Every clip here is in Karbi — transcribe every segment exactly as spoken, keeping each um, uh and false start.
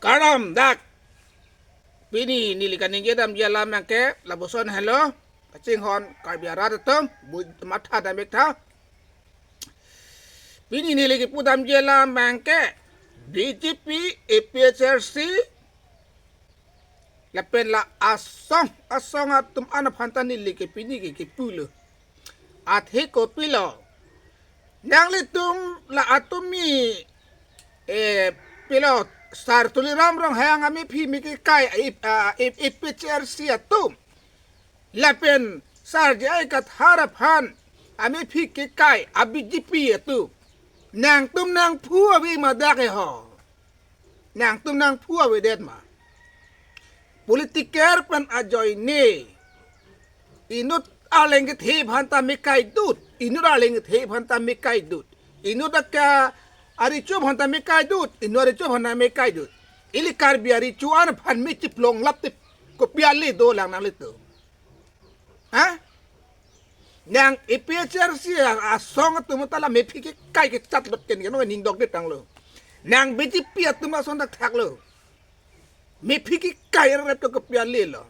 Kardom dak. Pini neli kaningje damji alam abangke lapuson helo. Kachinghon Karbi arat atum, bu matha dam ik tha. Pini neli kipu damji alam abangke B J P, A P H L C lapen la asong asong atum an aphan ta neli ke pini ke kipulo. Athe kopilo, nanglitum la atumi, eh, pilo, Sar Tuliram Ronghang amephi me kekai, eh, eh, A P H L C atum lapen Sar J I Kathar aphan amephi kekai a B J P atum, nangtum nangphu ave ma dak ke ho? Nangtum nangphu avedet ma? Politiker pen ajoine inut arleng kethe aphan ta me kaidut, inut arleng kethe aphan ta me kaidut, inut aka arecho aphan ta me kaidut, inut arecho aphan ta me kaidut. Ili Karbi arecho an aphan me chiplong lap te kopi ale dolang nanglitum? Ha? Nang A P H L C asong atum ta la mephi kekai kechat lot ke, ningdok det tanglo. Nang B J P atum ason thakthak lo. Mephi kekai rep to kopi ale lo.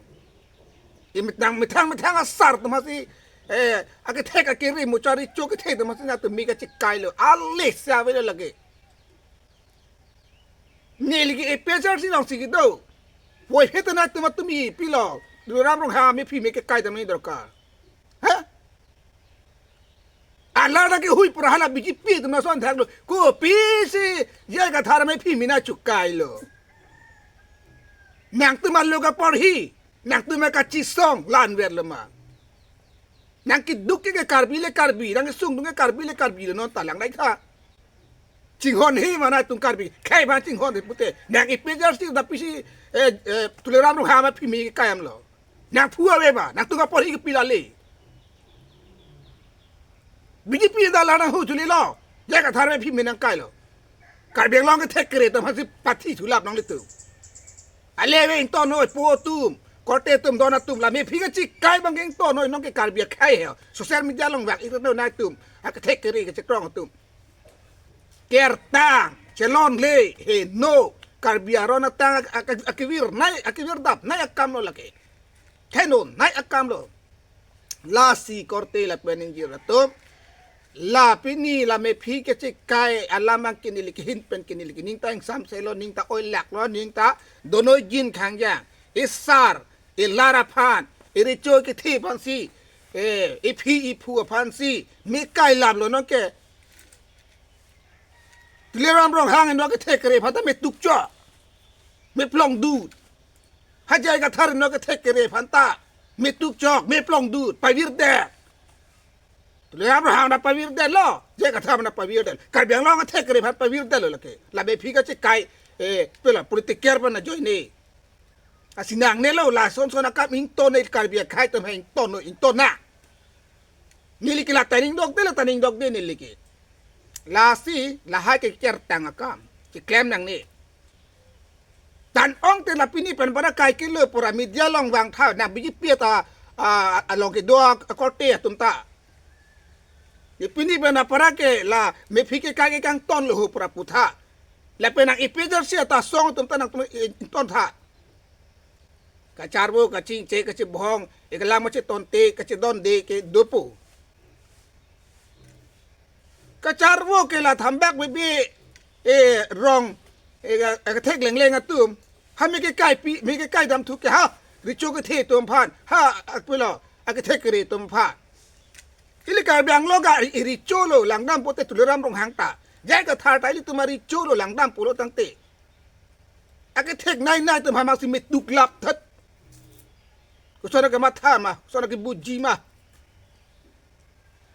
Imitang methang methang asar atum si, eh, akethek akere muchari chok kethe atum si nangtum me kachekai lo. Ale si avelo lake. Neli ke A P H L C alongsi kedo. Voi heta nangtum atumi pilo, Tuliram Ronghang amephi me kekai damji dorkar. Ha? Ala dak ke hui pura hala B J P atum ason thaklo. Kopisi J I Kathar amephi me nangchekai lo? Nangtum alo kaporhi, nangtum akachisong la-an verlo ma? Nang keduk ke Karbi le Karbi, nang kesung atum ke Karbi le Karbi lo, non ta lang dai tha. Chinghon he ma nangtum Karbi, khei ma chinghon he pute. Nang A P H L C ta pisi, eh, eh, Tuliram Ronghang amephi me kekai damlo? Nangphu ave ma? Nangtum kaporhi kopilo le? B J P ta la nanghu chuli lo. J I Kathar amephi me nangkai lo. Karbi Anglong kethek kere atum aphan si pathi thulap nanglitum. Ale ave ington noi po atum, korte atum, don atum, la mephi kachekai abang ington noi, non ke Karbi akhei he. Social media along vak ik tha nangtum, akethek kere kachekrong atum. Kertang, chelongle, heno, Karbi aron atang ak-, ak-, ak-, akevirnei, akevirdapnei akam lo lake. Thenon nei akam lo. Lasi korte lapen ingjir atum, la pini la mephi kachekai alam abangke neli kehin pen ke neli ke ning ta ingsamse lo, ning ta oilak lo, ning ta donoi jin khangjang. Isar, ilar aphan, irecho kethe aphan si, eh, iphi iphu aphan si me kai lap lo non ke. Tuliram Ronghang inut akethek kere aphan ta me tukchok, me plongdut. Ha J I Kathar inut akethek kere aphan ta me tukchok, me plongdut, pavirdet. Tuliram Ronghang ta pavirdet lo, J I Kathar ta pavirdet. Karbi Anglong akethek kere aphan pavirdet lo lake. La mephi kachekai, eh, pela politiker pen ajoine. Asi nangne lo, lason son akam ington noi, Karbi akhei atum he ington noi, ington nang. Neli ke la ta ningdok de, la ta ningdok de neli ke. Lasi lahai ke kertang akam chiklem nangne. Tan ong te la pini pen para kai kilo pura media along vang tha, nang B J P ta, ah, along kedo akorte atum ta. Ye pini pen apara ke la mephi kekai ke kangton lo ho pura pu tha. Lapen nang A P H L C ta asong atum ta nangtum ington tha. Kacharvo, kachingche, kachibhong, ikalam kachetonte, kachedonde ke dopo. Kacharvo ke la thambak bebe, eh, rong, eh, ka-, kathek lengleng atum. Ha me kekai pi, me kekai dam thu ke ha, recho kethe atum aphan, ha, akpilo, akethek kere atum aphan. Ili Karbi Anglong ke ri-, recho lo langdam pote Tuliram Ronghang ta. J I Kathar ta ilitum arecho lo langdam pulo tangte. Akethek nei nei atum aphan si me tuklap thet. Koson kematha ma, koson kebuji ma.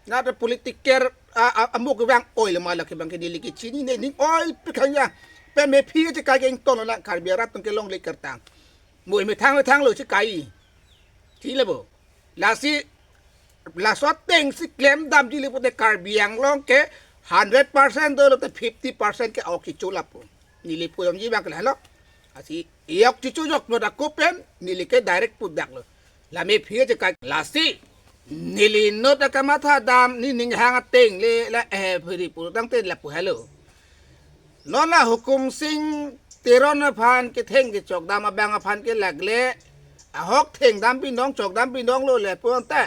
Nat politiker a, a, amuk vang oil ma lake abangke neli ke chinine, ning oil pikanya. Pen mephi kachekai ke ington lo nang Karbi arat atum kelongle kertang. Mo methang methang lo chekai. Chile bo. Lasi, laso ateng si klem damji le pote Karbi Anglong ke hundred percent do lote fifty percent ke ok chichu lapu. Neli pu damji abangke la lo. Asi, yok chichu yok lo dak ko pen, neli ke direct pu dak lo. La mephi kachekai, lasi, neli inut akamatha dam, ne ning hang ateng le, la, eh, phiri pu tangte lapu helo. Non la Hukum Sing Teron aphan ketheng kechokdam abang aphan ke lagle, ahok thengdam pinong chokdam pinong lo le pon ta.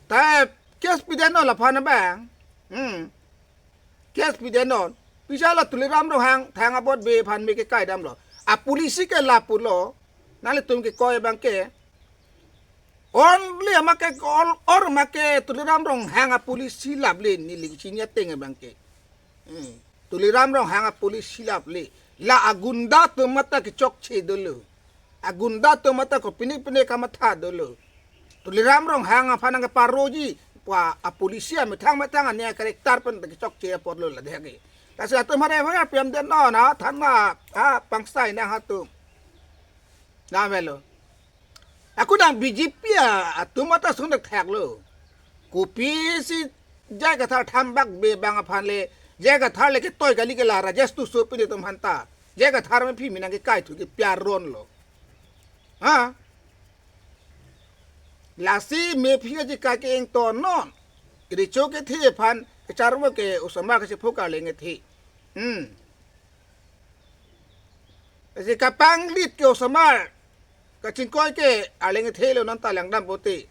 Ta case pidetnon laphan abang. Hmm. Case pidetnon. Pisa la Tuliram Ronghang thang abot be aphan me kekaidamlo. A policy ke lapulo. Nanglitum kekoi abang ke. Only ama ke or, or ama ke Tuliram Ronghang a policy laple neli kachini ateng abang ke. Hmm. Tuliram Ronghang a policy laple. La agunda atum mata kechokche dolo. Agunda atum mata kopine pine kamatha dolo. Tuliram Ronghang aphan nangkeparoji pu a policy amethang methang ani a character pen kechokche apotlo la dehagi. Lasi atum hare hare piamdetnon, ha thana, ha pangsai nang atum. Namelo. Ako nang B J P a, atum mata sungdak thaklo. Kopisi J I Kathar thambak be abang aphan le, J I Kathar le ketoi kali ke la Rajesh Tusu pini atum aphanta. J I Kathar mephi me nangkekaithu ke piaron lo. Ha? Lasi mephi kachekai ke ingtonnon. Recho kethe aphan kecharvo ke osomar kachepho ke arleng kethe. Hmm. Lasi kapanglit ke osomar kachingkoi ke arleng kethe lo, non ta langdam pote.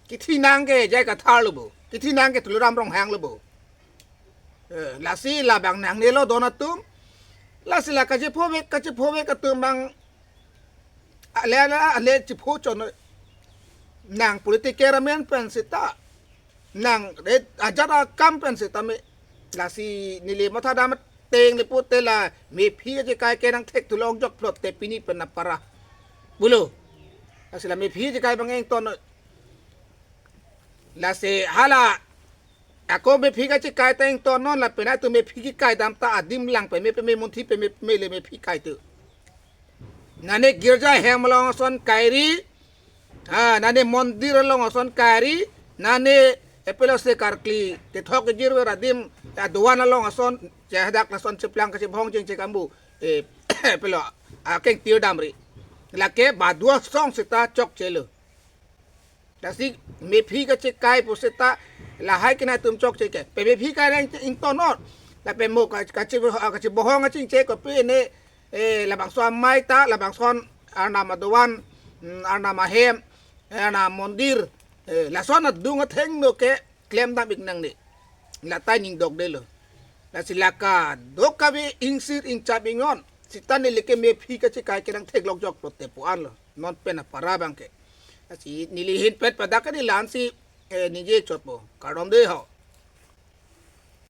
Kethenang ke J I Kathar lo bo. Kethenang ke Tuliram Ronghang lo bo. Eh, lasi labang nangnelo don atum. Lasi la kachephovek, kachephovek atum abang ale ale ale chepho chon nang political amen pen seta. Nang red ajat akam pen seta me. Lasi neli mathadam ateng le pute la mephi kachekai ke nangthek thu longjok plot te pini pen apara. Pulo. Lasi la mephi kachekai abang ington. Lasi hala ako mephi kachekai ta ingtonnon lapen atum mephi kekaidam ta adim lang peme peme munthi peme peme le mephi kaitu. Nane girja hem along ason kairi, ha, nane mondir along ason kairi, nane epelo se karkli kethok kejirver adim aduan along ason chehadak lason cheplang kachebhong cheng chekambu, eh, epelo akeng tirdamri. Lake badua song seta chokchelo. Lasi mephi kachekai puseta lahai kena atum chokche ke. Pe mephi kai nang ingtonnon. Lapen mo ka, kache, kachebohong achingche kopi ne, eh, labangso amei ta, labangson arnam aduan, mm, arnam ahem, arnam mondir, eh, lason adung athengno ke klemdam ik nangne. Lata ning dokdelo. Lasi la kadokave ingsir ingchap ingnon. Seta neli ke mephi kachekai ke nangthek longjok plot te pu-anlo. Non pen apara abang ke. Lasi neli ahin pen pada ke neli la-ansi, eh, ningje chotpo. Kardom dei ho.